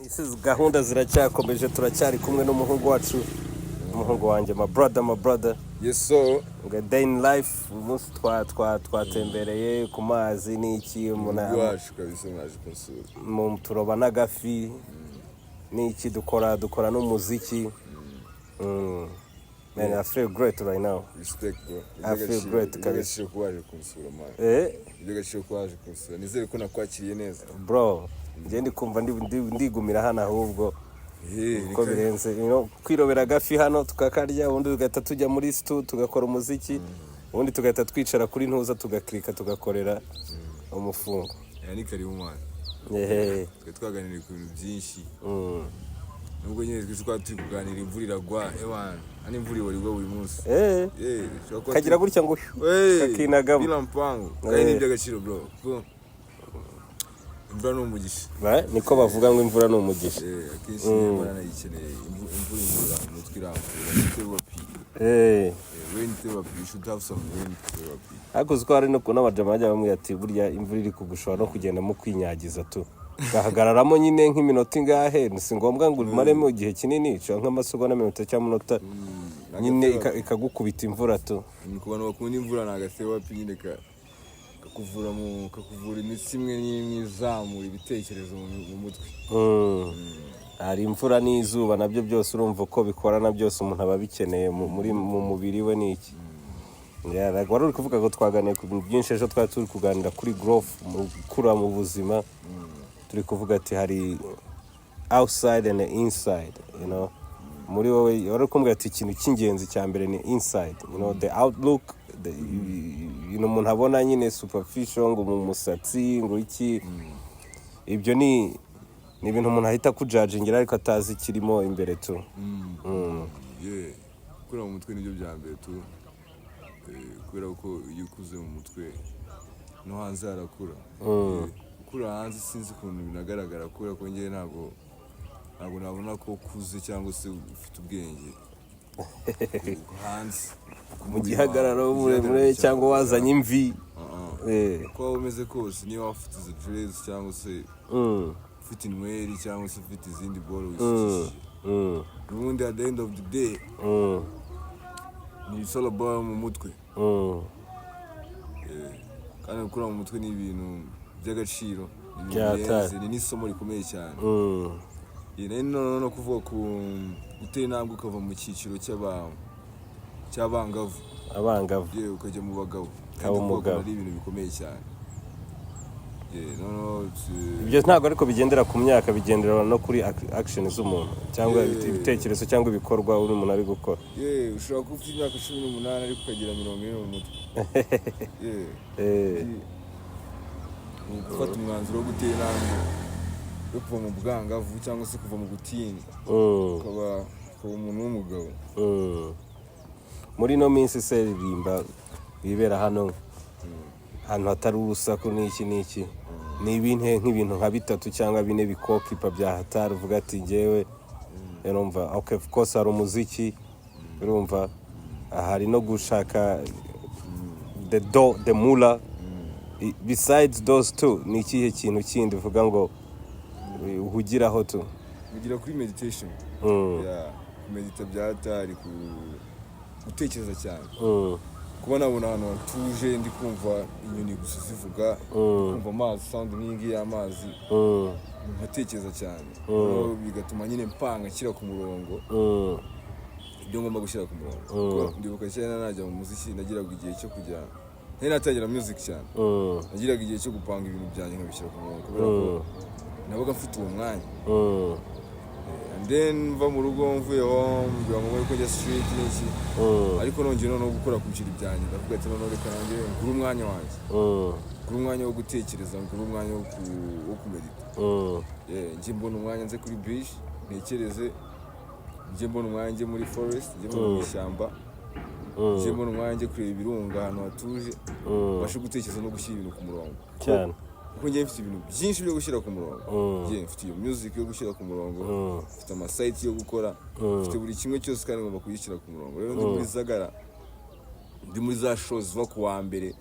Isi gahunda ziracyakomeje, turacyari kumwe n'umuhungu wacu, umuhungu wanjye, my brother, my brother. Yes, so Ngo day in life, uyu munsi twatembereye ku mazi n'iki umuntu iwacu kabisa, mwaje kunsura. Mu turoba n'agafi n'iki, dukora n'umuziki. Man, I feel great right now. Respect, bro. I feel great, kabisa. Iby'agaciro kuba waje kunsura, man. Eh. Iby'agaciro kuba waje kunsura. Nizere ko nakwakiriye neza. Bro, njye ndi kumva ndigumira hano ahubwo. Eh, Uko birenze, kwirobera agafi hano tukakarya, ubundi tugahita tujya muri stu tugakora umuziki, ubundi tugahita twicara kuri ntuza tugakirika, tugakorera umufungo. Ya, ni karibu, man. Ehe. Twari twaganiriye ku bintu byinshi. Nubwo nyine twese twari turi kuganira, imvura iragwa, ewana. Hano imvura ihora igwa buri munsi. Eh. Eh, ushobora kuba Kagira gutya ngo Hey, kakinagamo. Bila mpango. Kandi ni iby'agaciro, bro. Kuko imvura ni umugisha. Niko bavuga ngo imvura ni umugisha. Eh, akenshi niyo mbona nayikeneye. Imvura imvura mu mutwe iramvura. Ni therapy. Eh. Eh, rain therapy. You should have some rain therapy. Ariko uzi ko hari no n'abajama bajya bamubwira ati burya imvura iri kugushobora no kugenda mu kwinyagiza tu, ugahagararamo nyine nk'iminota ingahe, si ngombwa ngo umaremo igihe kinini, ushobora nk'amasegonda 30 cyangwa umunota nyine ikagukubita imvura tu. Ni ku bantu bakunda imvura, ni agatherapy nyine kakuvura mu kakuvura imitsi imwe n'imwe, izamura ibitekerezo mu mutwe. Hari imvura n'izuba, nabyo byose urumva uko bikorana, byose umuntu aba abikeneye mu mubiri we n'iki. Yeah, like wari uri kuvuga ngo twaganiye ku bintu byinshi ejo, twari turi kuganira kuri growth, mu gukura mu buzima, turi kuvuga ati hari outside and inside. Muri wowe wari uri kumbwira ati ikintu cy'ingenzi cya mbere ni inside, the outlook, ibintu umuntu abona nyine superficial, ngo mu musatsi, ngo iki, ibyo ni ibintu umuntu ahita akujudgingira ariko atazi ikirimo imbere tu. Yeah, gukura mu mutwe nibyo bya mbere tu. Eh, kubera ko iyo ukuze mu mutwe no hanze harakura. Eh, gukura hanze sinzi ukuntu binagaragara, kubera ko njyewe ntabwo nabona ko ukuze cyangwa se ufite ubwenge hanze Mu gihagararo muremure cyangwa wazanye imvi. Eh. Uko waba umeze kose, niba waba ufite izo dreads cyangwa se ufite inweri cyangwa se ufite izindi boro wisukishije, ubundi at the end of the day ni it's all about mu mutwe. Kandi gukura mu mutwe ni ibintu by'agaciro, ni ibintu Byatari. birenze, ni n'isomo rikomeye cyane. Iyi nari noneho no kuvuga ku gutera intambwe ukava mu cyiciro cy'abangavu. Abangavu. Yewe, ukajya mu bagabo. Ukaba Kandi kuvuga umugabo. ari ibintu bikomeye cyane. Yeah, noneho Ibyo ntabwo ariko bigendera ku myaka, bigendera no kuri action z'umuntu cyangwa ibitekerezo cyangwa ibikorwa uri umuntu ari gukora. Yeah, ushobora kuba ufite imyaka 18 ariko ukagira 40 mu mutwe. Yeah. Ni gufata umwanzuro wo gutera intambwe yo kuva mu bwangavu cyangwa se kuva mu gutinya, ukaba umuntu w'umugabo. Muri ino minsi se ririmba wibera hano ahantu hatari urusaku n'iki n'iki, ni ibintu nk'ibintu nka bitatu cyangwa bine bikokipa bya hatari, uvuga ati njyewe urumva, okay, of course hari umuziki, urumva hari no gushaka the do the mula. Besides those two, ni ikihe kintu kindi uvuga ngo uhugiraho tu? Mugira kuri meditation. Yeah, kumedita bya hatari, ku gutekereza cyane, kuba nabona ahantu hatuje, ndi kumva inyoni gusa zivuga, kumva amazi, sound nk'iyi ngiyi y'amazi, nkatekereza cyane. Noneho bigatuma nyine mpanga nshyira ku murongo ibyo ngomba gushyira ku murongo. Kuko ndibuka kera najya mu muziki, nagiraga igihe cyo kujya, ntari natangira music cyane, nagiraga igihe cyo gupanga ibintu byanjye nkabishyira ku murongo, kubera ko nabaga mfite uwo mwanya. And then mva mu rugo, mvuye home, biba ngombwa ko njya street n'iki, ariko nongeye noneho gukora ku biceri byanjye, ndavuga ati noneho reka nanjye ngure umwanya wanjye, ngure umwanya wo gutekereza, ngure umwanya wo kumedita. Yeah, njye mbona umwanya nze kuri beach ntekereze, njye mbona umwanya njye muri forest, njye mbona mu ishyamba, njye mbona umwanya njye kureba ibirunga ahantu hatuje, mbashe gutekereza no gushyira ibintu ku murongo. Cyane. Kuko njye mfite ibintu byinshi byo gushyira ku murongo. Njye mfite iyo music yo gushyira ku murongo, mfite amasite yo gukora, mfite buri kimwe cyose kandi ngomba kugishyira ku murongo. Rero ndi muri zagara. Ndi muri za show ziva ku wa mbere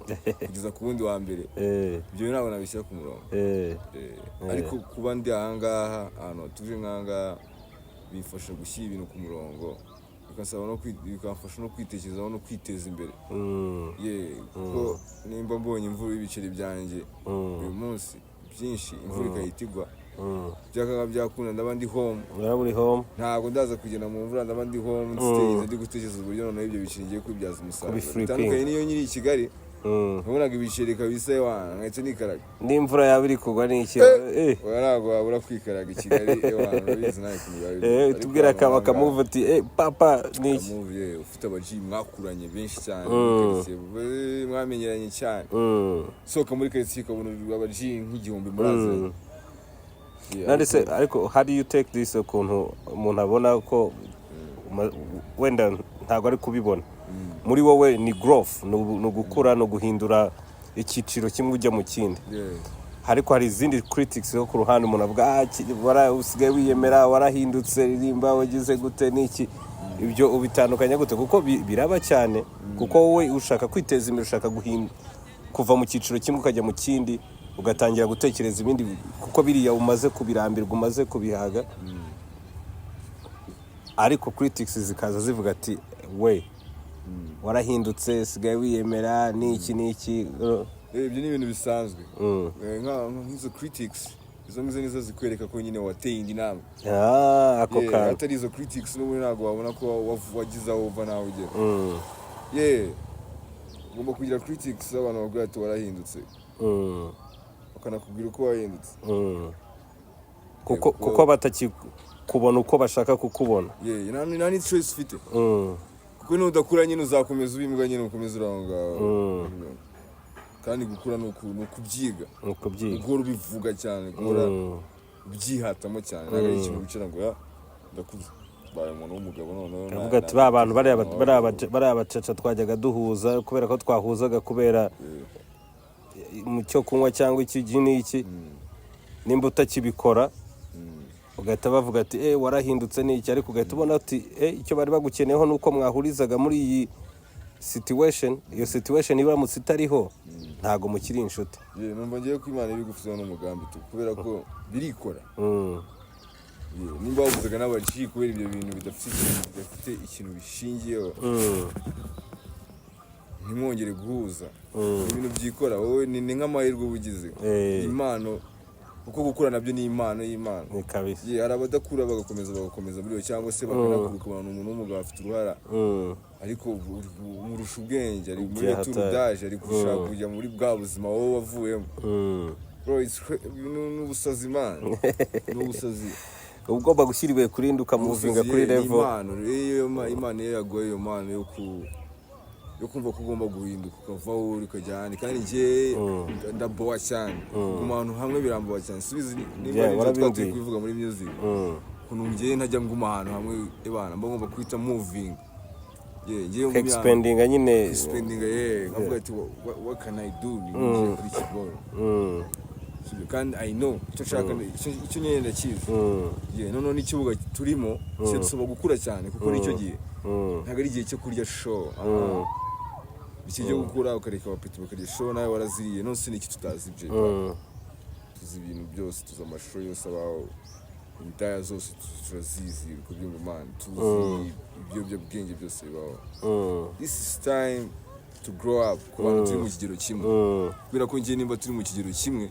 kugeza ku wundi wa mbere. Ibyo bintu ntabwo nabishyira ku murongo. Ariko kuba ndi ahangaha, ahantu hatuje nk'ahangaha, bimfasha gushyira ibintu ku murongo, bikamfasha no kwitekerezaho no kwiteza imbere. Ye, kuko nimba mbonye imvura y'ibiceri byanjye uyu munsi byinshi, imvura igahita igwa, byakanga byakunda ndaba ndi home. Uraba uri home. Ntabwo ndaza kugenda mu mvura, ndaba ndi home nzitegereza, ndi gutekereza uburyo noneho ibyo biceri ngiye kubibyaza umusaruro. Kubiflipping. Bitandukanye n'iyo nyiri i Kigali, nabonaga ibiceri kabisa, ewana, nkahita nikaraga. N'imvura yaba iri kugwa n'iki? Oya, ntabwo wabura kwikaraga i Kigali, ewana, urabizi nawe ukuntu biba bimeze. Ariko Tubwira ahantu akamuvu ati "Papa ni iki?" Akamuvu, yeah, ufite abaji mwakuranye benshi cyane muri karitsiye, mwamenyeranye cyane. Sohoka muri karitsiye ukabona abaji nk'igihumbi muraziranye. Yeah, None se ariko how do you take this, ukuntu umuntu abona ko wenda ntabwo ari kubibona muri wowe ni growth, ni ugukura, ni uguhindura icyiciro kimwe ujya mu kindi? Ariko hari izindi critics zo ku ruhande, umuntu avuga usigaye wiyemera, warahindutse, ririmba wagize gute n'iki. Ibyo ubitandukanya gute? Kuko biraba cyane, kuko wowe ushaka kwiteza imbere, ushaka kuva mu cyiciro kimwe ukajya mu kindi, ugatangira gutekereza ibindi, kuko biriya umaze kubirambirwa, umaze kubihaga. Ariko critics zikaza zivuga ati "We warahindutse, sigaye wiyemera n'iki n'iki." Ibyo ni ibintu bisanzwe. Nk'izo critics, izo ngizo nizo zikwereka ko nyine wateye indi ntambwe. Ah, ako Yeah, kantu. Atari izo critics n'ubundi ntabwo wabona ko wagize aho uva n'aho ugera. Yeah, ugomba kugira critics z'abantu bakubwira ati "Warahindutse," bakanakubwira uko wahindutse. Kuko batakikubona uko bashaka kukubona. Yeah, nta ni choice ufite, kuko nudakura nyine uzakomeza uba imbwa nyine, ukomeza uri aho ngaho. Kandi gukura ni ukubyiga. Ni ukubyiga. Guhora ubivuga cyane, guhora ubyihatamo cyane. Ntabwo ari ikintu wicara ngo "Ya, ndakuze, mbaye umuntu w'umugabo noneho." Avuga ati ba bantu bariya bacaca twajyaga duhuza, kubera ko twahuzaga kubera mu cyo kunywa cyangwa iki n'iki, nimba utakibikora ugahita bavuga ati "Warahindutse" n'iki. Ariko ugahita ubona ati icyo bari bagukeneyeho ni uko mwahurizaga muri iyi situation. Iyo situation iramutse itariho, ntabwo mukiri inshuti. Yeah, numva ngiye ko Imana ibigufiteho n'umugambi tu, kubera ko birikora. Yeah, nimba wavuzaga n'abaji kubera ibyo bintu bidafite ikintu bishingiyeho, ntimwongere guhuza, ni ibintu byikora. Wowe ni nk'amahirwe uba ugize. Impano, kuko gukura nabyo ni impano y'Imana. Ni kabisa. Yeah, hari abadakura bagakomeza muri iyo, cyangwa se bakanakura, ukabona ni umuntu w'umugabo afite uruhara, ariko umurusha ubwenge, ari muri Byahatari. retour, ari gushaka kujya muri bwa buzima wowe wavuyemo. Bro, ni ubusazi man, ni ubusazi. Uba ugomba gushyira ibuye kuri rindi, ukamuvinga Ubusazi, kuri yeah, ni level. Impano rero, iyo Imana iyo yaguhaye iyo mpano yo kumva ko ugomba guhinduka, ukava aho uri ukajya ahandi. Kandi njye ndabowa cyane, kuguma ahantu hamwe birambowa cyane. Subizi nimba Yeah, ari ibyo warabimbwiye. twatuye kubivuga muri music, ukuntu njye ntajya nguma ahantu hamwe, ebana, mba ngomba kwita moving. Yeah, njye ngumye ahantu- Expandinga nyine. Spending, yeah, nkavuga ati "What can I do?" Ni ngiye kuri kiboro. Sibyo? Kandi I know icyo nshaka, icyo nyine ndakizi. Yeah, noneho n'ikibuga turimo kidusaba gukura cyane, kuko nicyo gihe, ntabwo ari igihe cyo kurya show. Iki cyo gukura, ukareka abapeti bakarya show, nawe waraziriye. None se niki tutazi ibyo? Tuzi ibintu byose, tuzi amashusho yose abaho, indaya zose turazizi, uri kubyumva man? Tuzi ibiyobyabwenge byose bibaho. This is time to grow up ku bantu turi mu kigero kimwe, kubera ko njye nimba turi mu kigero kimwe,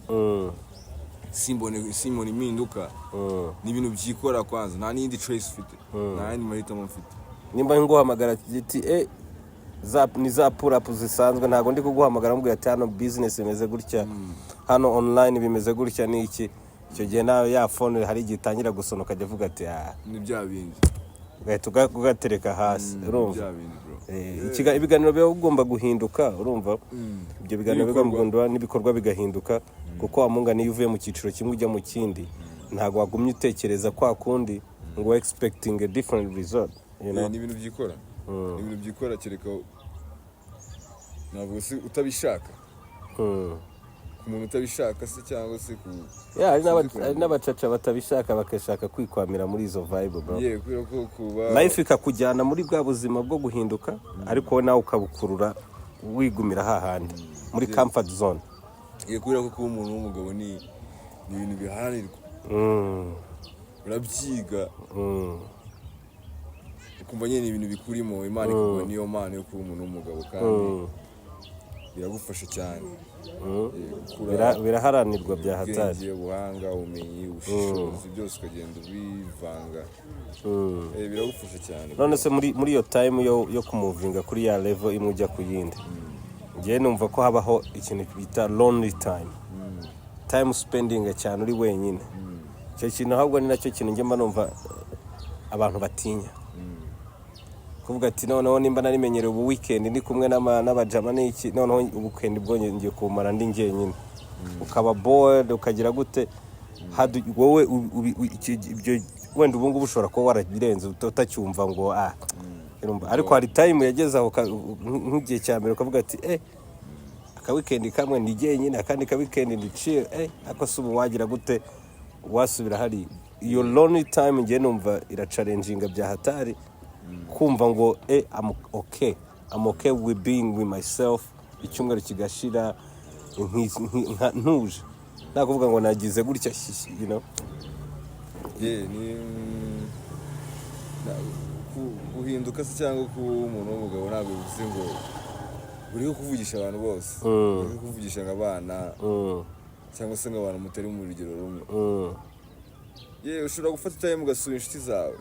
simbone impinduka, ni ibintu byikora. Kwanza nta n'iyindi choice ufite, nta yandi mahitamo mfite. Nimba nguhamagara giti ni za pull-up zisanzwe, ntabwo ndi kuguhamagara mubwira ati "Hano business imeze gutya, hano online bimeze gutya" n'iki. Icyo gihe nawe ya phone hari igihe itangira gusona, ukajya avuga ati "Ah," Ni bya bindi. Ugahita ugatereka hasi. Ni Urumva? bya bindi, bro. Ibiganiro biba bigomba guhinduka, urumva? Ibyo biganiro N'ibikorwa. bigomba guhindura n'ibikorwa bigahinduka, kuko wa mungani iyo uvuye mu cyiciro kimwe ujya mu kindi, ntabwo wagumye utekereza kwa kundi ngo expecting a different result, you know? Ni ibintu byikora, ni ibintu byikora, kereka navuga se utabishaka. Ku muntu utabishaka se, cyangwa se ku Yeah, sinzi hari n'abacaca batabishaka, bagashaka kwikwamira muri izo vibe, bro. Yeah, kubera ko kuba Life ikakujyana muri bwa buzima bwo guhinduka, ariko wowe nawe ukabukurura wigumira hahandi muri comfort zone. Yeah, kubera ko kuba umuntu w'umugabo ni ibintu biharanirwa. Urabyiga, ukumva nyine ni ibintu bikurimo. Imana ikuguha niyo mpano yo kuba umuntu w'umugabo, kandi biragufasha cyane. Gukura Biraharanirwa bya hatari. Ubwenge, ubuhanga, ubumenyi, ubushishozi, byose ukagenda ubivanga. Biragufasha cyane. None se muri iyo time yo kumuvinga kuri ya level imwe ujya ku yindi, ngewe numva ko habaho ikintu bita lonely time, time spending cyane uri wenyine. Icyo kintu ahubwo ni nacyo kintu njye mba numva abantu batinya kuvuga ati: "Noneho nimba narimenyereye ubu weekend ndi kumwe n'abajama n'iki, noneho ubu weekend bwo ngiye kuwumara ndi njyenyine." Ukaba bored, ukagira gute? Wowe ibyo wenda ubu ngubu ushobora kuba warabirenze, utacyumva ngo ah, urumva. Ariko hari time yageze aho nk'igihe cya mbere ukavuga ati: "Eh, aka weekend kamwe ndi jyenyine, akandi ka weekend ndi chill." Eh, ariko se ubu wagira gute wasubira hari iyo lonely time? Ngiye numva irachallenginga bya hatari kumva ngo: "Eh, I'm okay with being with myself." Icyumweru kigashira ntuje, nta kuvuga ngo nagize gutya. Yeah, ni guhinduka se cyangwa kuba umuntu w'umugabo ntabwo bivuze ngo uriho kuvugisha abantu bose, uriho kuvugisha ngo abana cyangwa se ngo abantu mutari mu rugero rumwe. Yewe, ushobora gufata time ugasura inshuti zawe.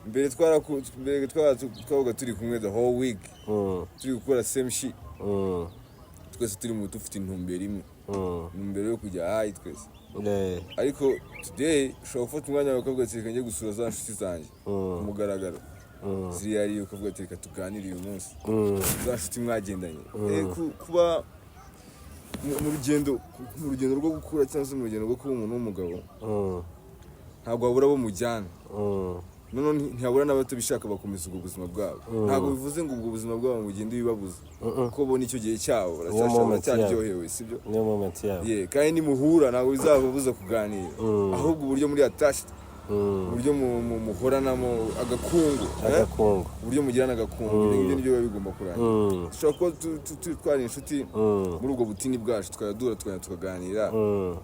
Mbere twabaga turi kumwe the whole week, turi gukora same shit, twese turi mu dufite intumbero imwe, intumbero yo kujya high twese. Ariko today ushobora gufata umwanya wawe ukavuga ati: "Reka njye gusura za nshuti zanjye ku mugaragaro ziriya ariyo," ukavuga ati: "Reka tuganire uyu munsi," za nshuti mwagendanye. Kuba mu rugendo rwo gukura cyangwa se mu rugendo rwo kuba umuntu w'umugabo, ntabwo wabura abo mujyana. Noneho ntihabura n'abatabishaka, bakomeza ubwo buzima bwabo. Ntabwo bivuze ngo ubwo buzima bwabo ngo ugende ubibabuza, kuko bo nicyo gihe cyabo, moment yabo. baracyaryohewe, sibyo? Niyo moment yabo. Yeah, kandi nimuhura ntabwo bizababuza kuganira, ahubwo uburyo muri attached, uburyo muhoranamo agakungu, eh? Agakungu. Uburyo mugirana agakungu, ibyo ngibyo nibyo biba bigomba kurangira. Dushobora kuba twari inshuti muri ubwo butini bwacu, tukajya duhura, tukagenda tukaganira,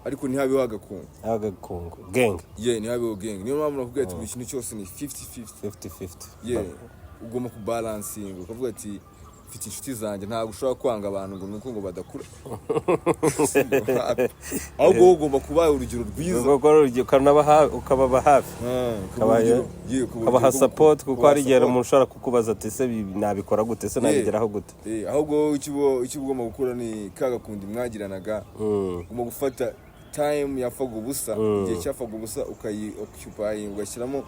ariko ntihabeho agakungu. Agakungu, gang. Yeah, ntihabeho gang. Niyo mpamvu nakubwiye ati buri kintu cyose ni 50-50. 50-50. Yeah, ugomba kubalansinga, ukavuga ati: "Mfite inshuti zanjye." Ntabwo ushobora kwanga abantu ngo nuko ngo badakura, ahubwo wowe ugomba kuba urugero rwiza. Ubwo urugero ukababa hafi. Ah, ukaba yeah, ukaba ukabaha urugero support, kuko ukabaha hari igihe support. umuntu ushobora kukubaza ati: "Ese ibi nabikora gute? Ese nabigeraho gute?" Ahubwo wowe icyo uba ugomba gukora ni ka gakundi mwagiranaga. Ugomba gufata time yapfaga ubusa, igihe cyapfaga ubusa, ukayi occupying, ugashyiramo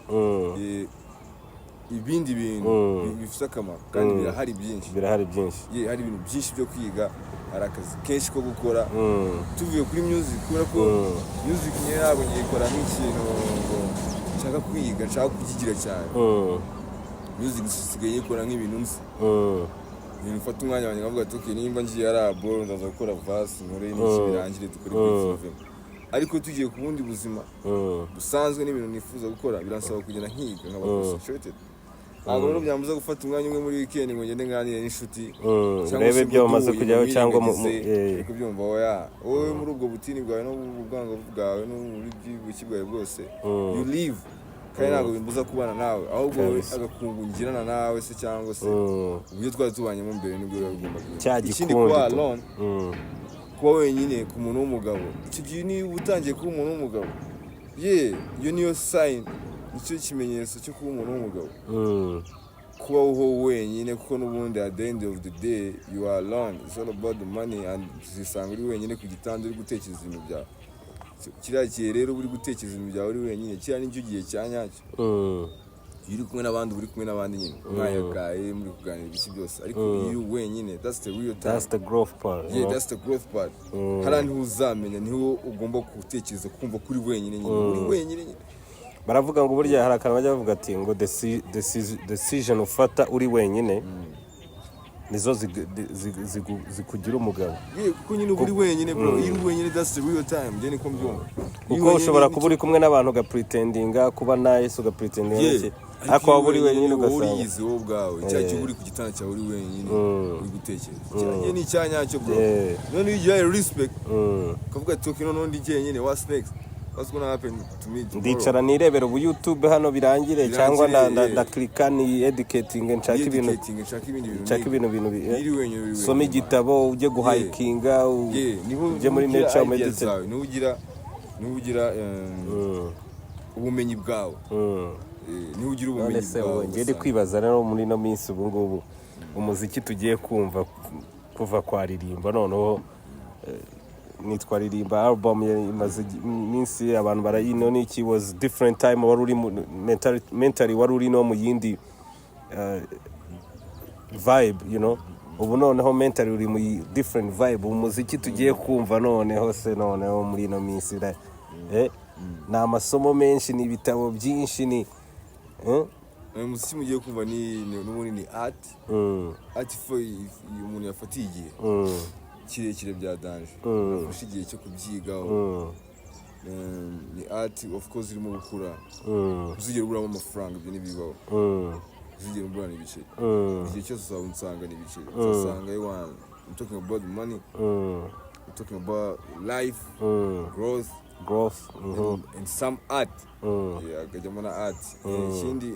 ibindi bintu bifite akamaro, kandi birahari byinshi. Birahari byinshi. Yeah, hari ibintu byinshi byo kwiga, hari akazi kenshi ko gukora. Tuvuye kuri music, kubera ko music nyine ntabwo ngikora nk'ikintu ngo nshaka kwiga, nshaka kukigira cyane. Music nsigaye nyikora nk'ibintu nzi, ibintu mfata umwanya wanjye nkavuga ati: "Okay, nimba ngiye ari bro, ndaza gukora verse, nkore n'iki, birangire, dukore beats, bivemo." Ariko tugiye ku bundi buzima busanzwe n'ibintu nifuza gukora, biransaba kugenda nkiga, nkaba concentrated. Ntabwo rero byambuza gufata umwanya umwe muri weekend ngo ngende nganire n'inshuti cyangwa urebe se ibyo ngo wamaze duhuye kujyaho ngo cyangwa mwirengagize, eh. uri kubyumva? Oya, wowe muri ubwo butini bwawe no mu bwangavu bwawe no muri bw'ubuki bwawe bwose, you live, kandi ntabwo bimbuza kubana nawe. Ahubwo wowe agakungu ngirana nawe se, cyangwa se uburyo twari tubanyemo mbere, nibwo biba bigomba kugenda. Cya Ikindi, gikundi kuba tu. alone, kuba wenyine ku muntu w'umugabo, icyo gihe niba utangiye kuba umuntu w'umugabo, ye, iyo niyo sign, nicyo kimenyetso cyo kuba umuntu w'umugabo, kubaho wenyine, kuko n'ubundi at the end of the day you are alone. It's all about the money, and uzisanga uri wenyine ku gitanda uri gutekereza ibintu byawe. Kiriya gihe rero uba uri gutekereza ibintu byawe uri wenyine, kiriya nicyo gihe cya nyacyo. Iyo uri kumwe n'abandi, uba uri kumwe n'abandi nyine, mwayagaye, muri kuganira ibiki byose, ariko iyo uri wenyine, that's the real time. That's the growth part, you Yeah, know? that's the growth part. Hariya niho uzamenya, niho ugomba gutekereza, kumva ko uri wenyine nyine, uri wenyine nyine. Baravuga ngo burya hari akantu bajya bavuga ati ngo decision ufata uri wenyine. Nizo zikugira umugabo. Yeah, kuko nyine uba uri wenyine, bro. Iyo uri wenyine, that's the real time. Njye niko mbyumva. Iyo Kuko wenyine ushobora kuba uri kumwe n'abantu, ugapretendinga kuba nice, ugapretendinga iki, ariko waba uri wenyine wowe ugasanga uriyizi wowe ubwawe. Cya gihe uba uri ku gitanda cyawe uri wenyine, uri gutekereza, cya gihe ni icya nyacyo, bro. None iyo ugihaye respect, ukavuga ati: "Okay, noneho ndi jyenyine, what's next? What's gonna happen to me tomorrow?" Ndicara nirebera ubu YouTube hano birangire, cyangwa Birangire, ndaclicka ni educating, nshaka ibintu Educating, nshaka ibindi bintu nshaka niga. ibintu bintu Iyo uri wenyine, uri soma wenyine, igitabo, ujye guhikinga, Yeah, niho ujye muri niho ugira nature, ideas meditate. zawe, niho ugira ubumenyi bwawe. Niho ugira None ubumenyi se bwawe wowe, ngende ugasanga. Kwibaza rero, muri ino minsi ubu ngubu umuziki tugiye kumva kuva kwa Ririmba, noneho nitwa Ririmba album imaze iminsi abantu barayino n'iki, was different time, wari uri mentally wari uri no mu yindi vibe. Ubu noneho mentally uri mu different vibe. Umuziki tugiye kumva noneho se, noneho muri ino minsi ni amasomo menshi, ni ibitabo byinshi, ni Umuziki mugiye kumva n'ubundi ni art. Art fo iyo umuntu yafatiye igihe kirekire bya danger, afashe igihe cyo kubyigaho. Ni art, of course irimo gukura. Uzigera uburamo amafaranga, ibyo ntibibaho. Uzigera uburana ibiceri. Igihe cyose uzaba unsanga ni ibiceri, uzasanga ewana, I'm talking about money, I'm talking about life, growth Growth. and some art. Yeah, akajyamo na art. Ikindi,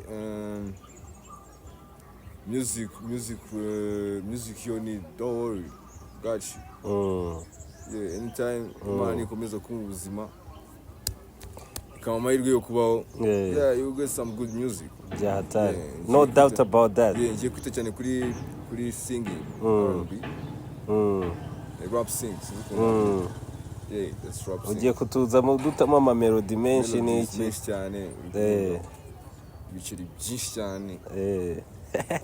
music yo ni don't worry, got you. Yeah, anytime Imana ikomeza kumpa ubuzima, ikaba amahirwe yo kubaho, yeah, you will get some good music. Byahatari. Yeah, No doubt about that. Yeah, ngiye kwita cyane kuri singing R&B, rap sing, sinzi ukuntu nabyita. Yeah, that's rap sing. Ugiye kutuzamo dutamo amamelody menshi. Melodies N'iki? Menshi cyane. Ibiceri byinshi cyane.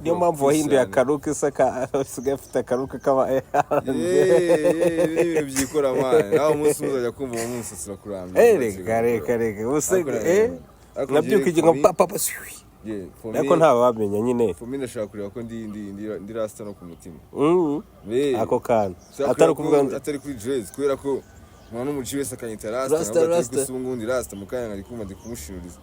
Niyo mpamvu wahinduye Cyane. akalook se, usigaye afite akalook kaba Yeah, ibi ni ibintu byikora, man. Nawe umunsi umwe uzajya kumva uwo munsi urakurambira. Reka, reka, reka, ubuse Ariko nabyuka njyewe igihe nka papa pa Yeah, for ariko ntawamenya nyine. For me, ndashaka kureba ko ndi rasta no ku mutima. Ako kantu Nshaka atari kureba ko ukuvuga ngo atari kuri dress, kubera ko nta n'umuci wese akanyita rasta. Rasta, Nkavuga ati, rasta. "Ariko se ubu ngubu ndi rasta?" Mu kanya nkari kumva ndi kumushiruriza,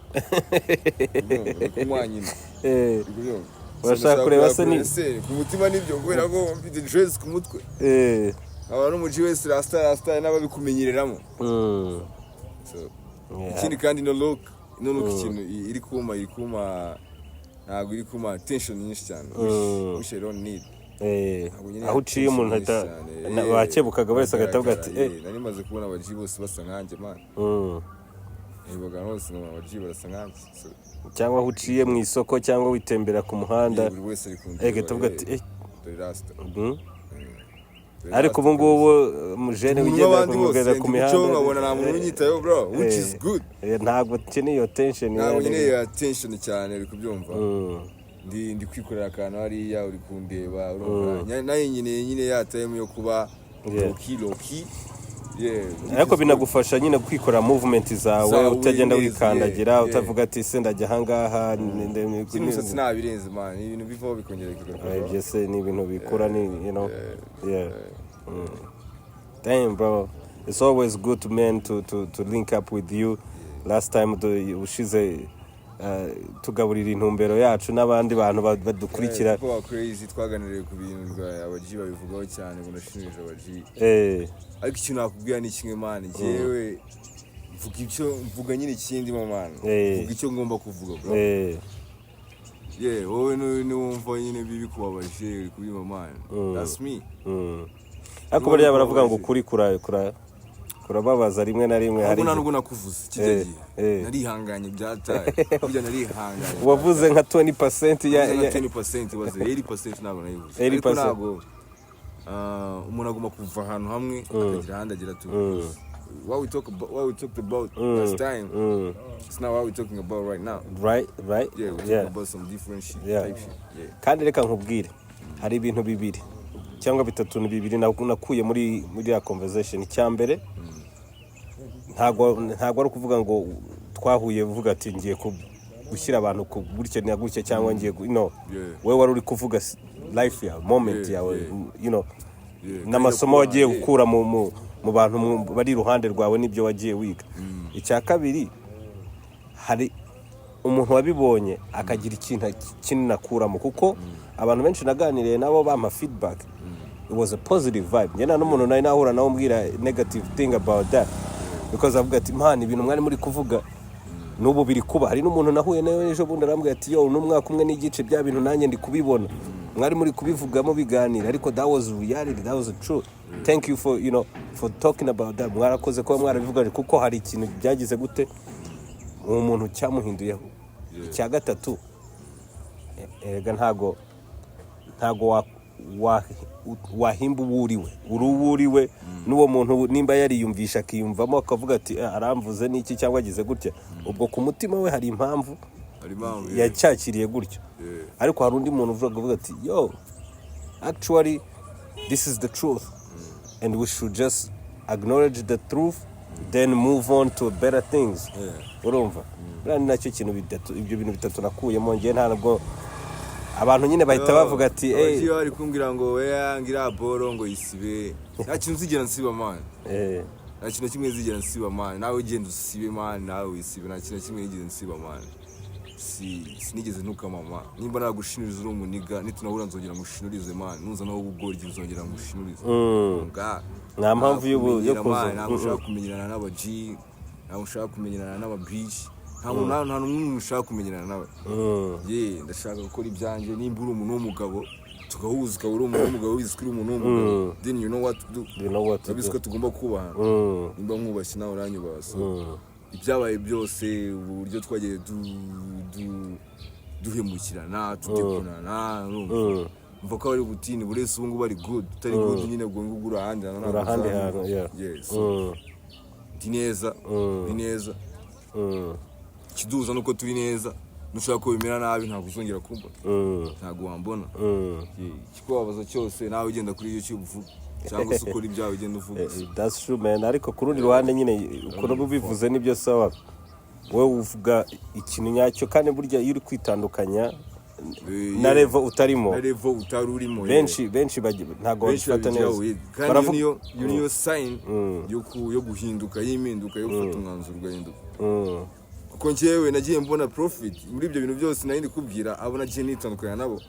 ndi kunywa nyina. Uri kubyumva? Urashaka Ndashaka kureba se ese ku mutima nibyo, kubera ko mfite dress ku mutwe, aba n'umuci wese rasta, rasta n'ababikumenyereramo. So, ikindi kandi, no look, ikintu iri kuma ntabwo iri kuma attention nyinshi cyane, which I don't need. Ntabwo nyine Aho uciye umuntu attention ahita nyinshi cyane. Wakebukaga wese agahita avuga ati Bagaragara, nari maze kubona abaji bose basa nkanjye, man. Nibaga bose nkabona abaji barasa nkanjye. So, Cyangwa aho uciye mu isoko cyangwa witembera ku muhanda, buri wese ari kundeba, agahita avuga ati dore rasta. Dore Ariko rasta ubu ngubu umujene umuntu wigendera w'abandi bose kumugeza ku ndi mihanda, gucaho nkabona nta muntu unyitayeho, bro, which is good. Ntabwo ukeneye iyo attention. Ntabwo nkeneye attention cyane, uri kubyumva? Ndi kwikorera akantu hariya, uri kundeba, urumva? Nayo nkeneye nyine ya time yo kuba low-key, low-key, yeah, which Ariko is binagufasha nyine kwikorera movement zawe, Zawe utagenda neza, wikandagira, utavuga ati: "Se ndajya ahangaha?" Good. Kino umusatsi ntabirenze, man, ni ibintu bivaho bikongera bikagaruka. Ibyo se ni ibintu bikura, ni yeah. Damn, bro, it's always good, man, to link up with you. Last time ushize tugaburira intumbero yacu n'abandi bantu badukurikira. Kuko ba crazy twaganiriye ku bintu bwa abaji, babivugaho cyane ngo ndashinja abaji, ariko ikintu nakubwira ni kimwe, man. Njyewe mvuga icyo mvuga nyine, ikindi mo, man, mvuga icyo ngomba kuvuga, bro. Yeah, wowe niwumva nyine bikubabaje, uri kubyumva, man, that's me. Ariko buriya baravuga ngo ukuri kurababaza rimwe na rimwe, hari Ahubwo nta nubwo nakuvuze kijya gihe, narihanganye byataye, burya narihanganye. Wavuze nka 20% ya Navuze nka 20%, waze 80% ntabwo nayivuze. 80%. Ariko ntabwo umuntu agomba kuva ahantu hamwe akagira ahandi agera tu. What we talked about last time, it's not what we talking about right now. Yeah, we're talking about some different shit, type shit, yeah. Kandi reka nkubwire, hari ibintu bibiri cyangwa bitatu, ni bibiri nakuye muri ya conversation. Icya mbere, ntabwo ari ukuvuga ngo twahuye uvuga ati ngiye gushyira abantu ku gutya na gutya cyangwa ngiye no. Yeah. Wowe wari uri kuvuga life yawe, moment yawe, n'amasomo wagiye gukura mu bantu bari iruhande rwawe n'ibyo wagiye wiga. Icya kabiri, hari umuntu wabibonye akagira ikintu kinini akuramo, kuko abantu benshi naganiriye nabo bampa feedback, it was a positive vibe. Njye nta n'umuntu nari nahura nawe umbwira negative thing about that, because avuga ati: "Man, ibintu mwari muri kuvuga n'ubu biri kuba." Hari n'umuntu nahuye nawe ejo bundi arambwira ati: "Yo, n'umwaka umwe n'igice, bya bintu nanjye ndi kubibona mwari muri kubivugamo biganira, ariko that was reality, that was the truth. Thank you for you know for talking about that. Mwarakoze kuba mwarabivuga, kuko hari ikintu byagize gute uwo muntu cyamuhinduyeho." Icya gatatu, erega ntago wahimba uwo uriwe, uri uwo uriwe. N'uwo muntu nimba yariyumvisha, akiyumvamo, akavuga ati: "Eh, aramvuze n'iki cyangwa agize gutya," ubwo ku mutima we hari impamvu Hari impamvu. yacyakiriye gutyo. Ariko hari undi muntu uvuga ati: "Yo, actually this is the truth and we should just acknowledge the truth, then move on to better things." Urumva, buriya ni nacyo kintu bitatu, ibyo bintu bitatu nakuyemo ngewe. Ntabwo abantu nyine bahita bavuga ati: "Hey." Abagiye bari kumbwira ngo weya ngira boro ngo yisibe, nta kintu nzigera nsiba, man. Nta kintu na kimwe nzigera nsiba, man. Nawe ugenda usibe, man, nawe wisibe. Nta kintu na kimwe nigeze nsiba, man. Sinigeze ntuka mama. Nimba nagushinuriza uri umuniga, nitunahura nzongera ngushinurize, man. Nuza naho ubugoryi nzongera ngushinurize. Nga Nta mpamvu yo kumenyera, kuza. man, ntabwo ushaka kumenyerana n'aba G, ntabwo ushaka kumenyerana n'aba bitch, nta muntu, nta n'umwe ushaka kumenyerana nawe. Ye, ndashaka gukora ibyanjye. Nimba uri umuntu w'umugabo, tugahuza, ukaba uri umuntu w'umugabo, wizi ko uri umuntu w'umugabo, then you know what to do. You know what to Urabizi do. ko tugomba kubahana. Nimba mwubashye, nawe uranyubaha. So ibyabaye byose, uburyo twagiye duhemukirana, tudekonana, urumva, mva ko ari butini buri wese ubu ngubu ari good, utari good nyine, ubwo ngubwo uri ahandi hantu, ntabwo Uri ahandi uzamenya. hantu, yeah. Yes. Ndi neza, ndi neza. Ikiduhuza nuko turi neza. Nushaka ko bimera nabi, ntabwo uzongera kumbona, ntabwo wambona. Yeah, ikikubabaza cyose, nawe ugenda kuri YouTube uvuga, cyangwa se ukora ibyawe, ugenda uvuga. That's true, man. Ariko ku rundi ruhande nyine, ukuntu ubivuze nibyo, sawa, wowe uvuga ikintu nyacyo, kandi burya iyo uri kwitandukanya na level utarimo, na level utari urimo, yeah. Benshi ntabwo Benshi babifata babigiraho, neza. yeah. Kandi iyo niyo sign yo guhinduka, y'impinduka, yo gufata umwanzuro ugahinduka. Kuko njyewe nagiye mbona profit muri ibyo bintu byose nari ndi kubwira abo nagiye nitandukanya nabo,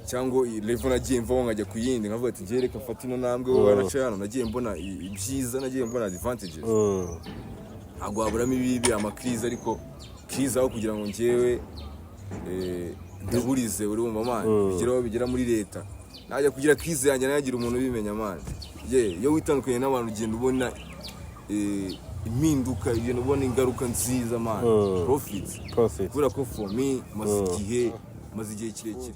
cyangwa iyi level nagiye mvaho nkajya ku yindi, nkavuga ati: "Njyewe reka mfate ino ntambwe, wowe wanaca hano." Nagiye mbona ibyiza, nagiye mbona advantages. Ntabwo waburamo ibibi, amakrize, ariko krize aho kugira ngo njyewe ndaburize, urumva, man, bigeraho bigera muri leta, najya kugira krize yanjye nayagira umuntu ubimenya, man. Ye, iyo witandukanye n'abantu, ugenda ubona impinduka, ugenda ubona ingaruka nziza, man, profits. Profit. Kubera ko for me maze igihe kirekire.